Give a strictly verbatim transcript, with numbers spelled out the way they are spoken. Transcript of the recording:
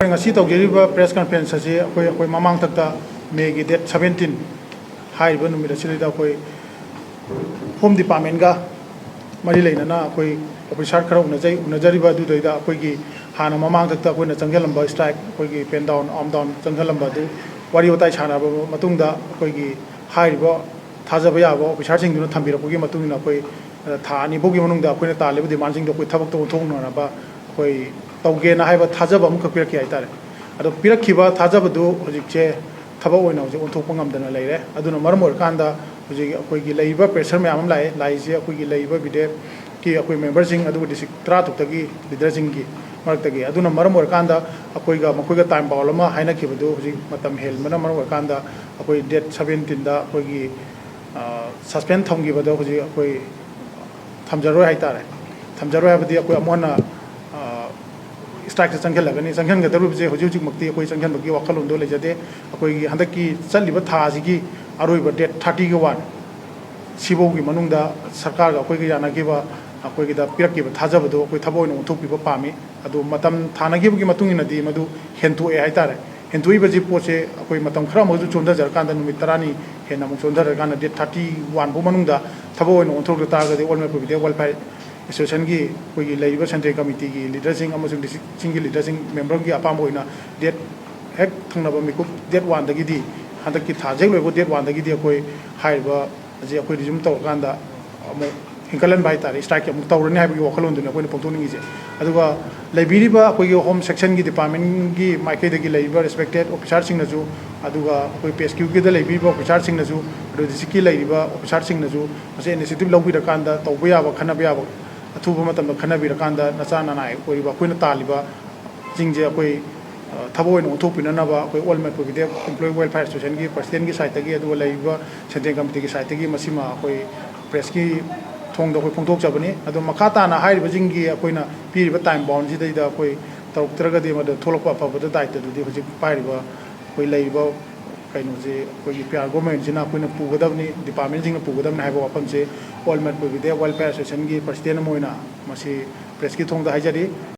ꯉꯁꯤ ꯇꯧꯖꯔꯤꯕ press conference ꯑꯁꯤ ꯑꯩꯈꯣꯏ, ꯑꯩꯈꯣꯏ ꯃꯃꯥꯡꯊꯛꯇ ꯃꯦꯒꯤ date seventeen ꯍꯥꯏꯔꯤꯕ ꯅꯨꯃꯤꯠ ꯑꯁꯤꯗꯩꯗ ꯑꯩꯈꯣꯏ Home Departmentꯀ ꯃꯔꯤ ꯂꯩꯅꯅ ꯑꯩꯈꯣꯏ officer ꯈꯔ ꯎꯅꯖꯩ꯫ ꯎꯅꯖꯔꯤꯕ ꯑꯗꯨꯗꯩꯗ ꯑꯩꯈꯣꯏꯒꯤ ꯍꯥꯟꯅ ꯃꯃꯥꯡꯊꯛꯇ ꯑꯩꯈꯣꯏꯅ ꯆꯪꯁꯤꯜꯂꯝꯕ strike, ꯑꯩꯈꯣꯏꯒꯤ pen down, arm down ꯆꯪꯁꯤꯜꯂꯝꯕ ꯑꯗꯨ ꯋꯥꯔꯤ ꯋꯥꯇꯥꯏ ꯁꯥꯟꯅꯔꯕ ꯃꯇꯨꯡꯗ ꯑꯩꯈꯣꯏꯒꯤ ꯍꯥꯏꯔꯤꯕ ꯊꯥꯖꯕ ꯌꯥꯕ officerꯁꯤꯡꯗꯨꯅ ꯊꯝꯕꯤꯔꯛꯄꯒꯤ ꯃꯇꯨꯡ ꯏꯟꯅ ꯑꯩꯈꯣꯏ, ꯑ, ꯊꯥ ꯑꯅꯤ ꯐꯥꯎꯒꯤ ꯃꯅꯨꯡꯗ ꯑꯩꯈꯣꯏꯅ ꯇꯥꯜꯂꯤꯕ demandꯁꯤꯡꯗꯣ ꯑꯩꯈꯣꯏ ꯊꯕꯛꯇ ꯑꯣꯟꯊꯣꯛꯅꯅꯕ ꯑꯩꯈꯣꯏ ꯇꯧꯒꯦꯅ ꯍꯥꯏꯕ ꯊꯥꯖꯕ ꯑꯃꯈꯛ ꯄꯤꯔꯛꯈꯤ ꯍꯥꯏꯇꯥꯔꯦ꯫ ꯑꯗꯣ ꯄꯤꯔꯛꯈꯤꯕ ꯊꯥꯖꯕꯗꯨ ꯍꯧꯖꯤꯛꯁꯦ ꯊꯕꯛ ꯑꯣꯏꯅ ꯍꯧꯖꯤꯛ ꯑꯣꯟꯊꯣꯛꯄ ꯉꯝꯗꯅ ꯂꯩꯔꯦ꯫ ꯑꯗꯨꯅ ꯃꯔꯝ ꯑꯣꯏꯔꯀꯥꯟꯗ ꯍꯧꯖꯤꯛ ꯑꯩꯈꯣꯏꯒꯤ ꯂꯩꯔꯤꯕ pressure ꯃꯌꯥꯝ ꯑꯃ ꯂꯥꯛꯑꯦ꯫ ꯂꯥꯛꯏꯁꯦ ꯑꯩꯈꯣꯏꯒꯤ ꯂꯩꯔꯤꯕ BDFꯀꯤ ꯑꯩꯈꯣꯏ memberꯁꯤꯡ, ꯑꯗꯨꯒ district ꯇꯔꯥ ꯇꯔꯨꯛꯇꯒꯤ leaderꯁꯤꯡꯒꯤ ꯃꯔꯛꯇꯒꯤ꯫ ꯑꯗꯨꯅ ꯃꯔꯝ ꯑꯣꯏꯔꯀꯥꯟꯗ ꯑꯩꯈꯣꯏꯒ ꯃꯈꯣꯏꯒ time bound ꯑꯃ ꯍꯥꯏꯅꯈꯤꯕꯗꯨ ꯍꯧꯖꯤꯛ ꯃꯇꯝ ꯍꯦꯟꯕꯅ ꯃꯔꯝ ꯑꯣꯏꯔꯀꯥꯟꯗ ꯑꯩꯈꯣꯏ date seventeenꯗ ꯑꯩꯈꯣꯏꯒꯤ, ꯑ, suspend ꯊꯝꯈꯤꯕꯗꯣ ꯍꯧꯖꯤꯛ ꯑꯩꯈꯣꯏ ꯊꯝꯖꯔꯣꯏ ꯍꯥꯏꯇꯥꯔꯦ꯫ ꯊꯝꯖꯔꯣꯏ ꯍꯥꯏꯕꯗꯤ ꯑꯩꯈꯣꯏ ꯑꯃꯨꯛ ꯍꯟꯅ, ꯑ, strikeꯇ ꯆꯪꯁꯤꯜꯂꯒꯅꯤ꯫ ꯆꯪꯁꯤꯟꯒꯗꯧꯔꯤꯕꯁꯦ ꯍꯧꯖꯤꯛ ꯍꯧꯖꯤꯛꯃꯛꯇꯤ ꯑꯩꯈꯣꯏ ꯆꯪꯁꯤꯟꯕꯒꯤ ꯋꯥꯈꯜꯂꯣꯟꯗꯣ ꯂꯩꯖꯗꯦ꯫ ꯑꯩꯈꯣꯏꯒꯤ ꯍꯟꯗꯛꯀꯤ ꯆꯠꯂꯤꯕ ꯊꯥ ꯑꯁꯤꯒꯤ ꯑꯔꯣꯏꯕ date thirtyꯒꯤ ꯋꯥꯟ ꯁꯤꯐꯧꯒꯤ ꯃꯅꯨꯡꯗ ꯁꯔꯀꯥꯔꯒ ꯑꯩꯈꯣꯏꯒ ꯌꯥꯅꯈꯤꯕ ꯑꯩꯈꯣꯏꯒꯤꯗ ꯄꯤꯔꯛꯈꯤꯕ ꯊꯥꯖꯕꯗꯣ ꯑꯩꯈꯣꯏ ꯊꯕꯛ ꯑꯣꯏꯅ ꯑꯣꯟꯊꯣꯛꯄꯤꯕ ꯄꯥꯝꯃꯤ꯫ ꯑꯗꯨ ꯃꯇꯝ ꯊꯥꯅꯈꯤꯕꯒꯤ ꯃꯇꯨꯡ ꯏꯟꯅꯗꯤ ꯃꯗꯨ ꯍꯦꯟꯗꯣꯛꯑꯦ ꯍꯥꯏꯇꯥꯔꯦ꯫ ꯍꯦꯟꯗꯣꯛꯏꯕꯁꯤ ꯄꯣꯠꯁꯦ ꯑꯩꯈꯣꯏ ꯃꯇꯝ ꯈꯔ ꯑꯃꯁꯨ ꯆꯣꯟꯊꯖꯔꯀꯥꯟꯗ ꯅꯨꯃꯤꯠ ꯇꯔꯥꯅꯤ ꯍꯦꯟꯅ ꯑꯃꯨꯛ ꯆꯣꯟꯊꯔꯀꯥꯟꯗ date thirty one ꯐꯥꯎ ꯃꯅꯨꯡꯗ ꯊꯕꯛ ꯑꯣꯏꯅ ꯑꯣꯟꯊꯣꯛꯇ ꯇꯥꯔꯒꯗꯤ All Manipur BDF Welfare Associationꯒꯤ ꯑꯩꯈꯣꯏꯒꯤ ꯂꯩꯔꯤꯕ central committeeꯒꯤ leaderꯁꯤꯡ ꯑꯃꯁꯨꯡ districtꯁꯤꯡꯒꯤ leaderꯁꯤꯡ memberꯒꯤ ꯑꯄꯥꯝꯕ ꯑꯣꯏꯅ date ꯍꯦꯛ ꯊꯪꯅꯕ ꯃꯤꯀꯨꯞ date oneꯗꯒꯤꯗꯤ, ꯍꯟꯗꯛꯀꯤ ꯊꯥꯁꯦ ꯍꯦꯛ ꯂꯣꯏꯕ date oneꯗꯒꯤꯗꯤ ꯑꯩꯈꯣꯏ ꯍꯥꯏꯔꯤꯕ ꯑꯁꯤ ꯑꯩꯈꯣꯏ resume ꯇꯧꯔꯀꯥꯟꯗ ꯑꯃꯨꯛ ꯍꯤꯡꯀꯠꯍꯟꯕ ꯍꯥꯏꯇꯥꯔꯦ, strikeꯀꯤ ꯑꯃꯨꯛ ꯇꯧꯔꯅꯤ ꯍꯥꯏꯕꯒꯤ ꯋꯥꯈꯜꯂꯣꯟꯗꯨꯅꯤ ꯑꯩꯈꯣꯏꯅ ꯐꯣꯡꯗꯣꯛꯅꯤꯡꯉꯤꯁꯦ꯫ ꯑꯗꯨꯒ ꯂꯩꯕꯤꯔꯤꯕ ꯑꯩꯈꯣꯏꯒꯤ Home Sectionꯒꯤ departmentꯀꯤ ꯃꯥꯏꯀꯩꯗꯒꯤ ꯂꯩꯔꯤꯕ respected officerꯁꯤꯡꯅꯁꯨ, ꯑꯗꯨꯒ ꯑꯩꯈꯣꯏ PSQꯒꯤꯗ ꯂꯩꯕꯤꯔꯤꯕ officerꯁꯤꯡꯅꯁꯨ, ꯑꯗꯨꯒ districtꯀꯤ ꯂꯩꯔꯤꯕ officerꯁꯤꯡꯅꯁꯨ ꯃꯁꯤ initiative ꯂꯧꯕꯤꯔꯀꯥꯟꯗ ꯇꯧꯕ ꯌꯥꯕ, ꯈꯟꯅꯕ ꯌꯥꯕ ꯑꯊꯨꯕ ꯃꯇꯝꯗ ꯈꯟꯅꯕꯤꯔꯀꯥꯟꯗ ꯅꯆꯥ ꯅꯅꯥꯏ ꯑꯣꯏꯔꯤꯕ ꯑꯩꯈꯣꯏꯅ ꯇꯥꯜꯂꯤꯕ ꯁꯤꯡꯁꯦ ꯑꯩꯈꯣꯏ, ꯑ, ꯊꯕꯛ ꯑꯣꯏꯅ ꯑꯣꯟꯊꯣꯛꯄꯤꯅꯅꯕ ꯑꯩꯈꯣꯏ All Manipur BDF Employee Welfare Associationꯒꯤ presidentꯀꯤ sideꯇꯒꯤ, ꯑꯗꯨꯒ ꯂꯩꯔꯤꯕ central committeeꯒꯤ sideꯇꯒꯤ ꯃꯁꯤꯃ ꯑꯩꯈꯣꯏ pressꯀꯤ ꯊꯣꯡꯗ ꯑꯩꯈꯣꯏ ꯐꯣꯡꯗꯣꯛꯆꯕꯅꯤ꯫ ꯑꯗꯣ ꯃꯈꯥ ꯇꯥꯅ ꯍꯥꯏꯔꯤꯕꯁꯤꯡꯒꯤ ꯑꯩꯈꯣꯏꯅ ꯄꯤꯔꯤꯕ time boundꯁꯤꯗꯩꯗ ꯑꯩꯈꯣꯏ ꯇꯧꯔꯛꯇ꯭ꯔꯒꯗꯤ ꯃꯗꯨ ꯊꯣꯛꯂꯛꯄ ꯑꯐꯕꯗ ꯗꯥꯏꯇꯗꯨꯗꯤ ꯍꯧꯖꯤꯛ ꯄꯥꯏꯔꯤꯕ ꯑꯩꯈꯣꯏ ꯂꯩꯔꯤꯕ ꯀꯩꯅꯣꯁꯦ, ꯑꯩꯈꯣꯏꯒꯤ PR governmentꯁꯤꯅ ꯑꯩꯈꯣꯏꯅ ꯄꯨꯒꯗꯕꯅꯤ, departmentꯁꯤꯡꯅ ꯄꯨꯒꯗꯕꯅꯤ ꯍꯥꯏꯕ ꯋꯥꯐꯝꯁꯦ All Manipur BDF Welfare Associationꯒꯤ president ꯑꯃ ꯑꯣꯏꯅ ꯃꯁꯤ pressꯀꯤ ꯊꯣꯡꯗ ꯍꯥꯏꯖꯔꯤ꯫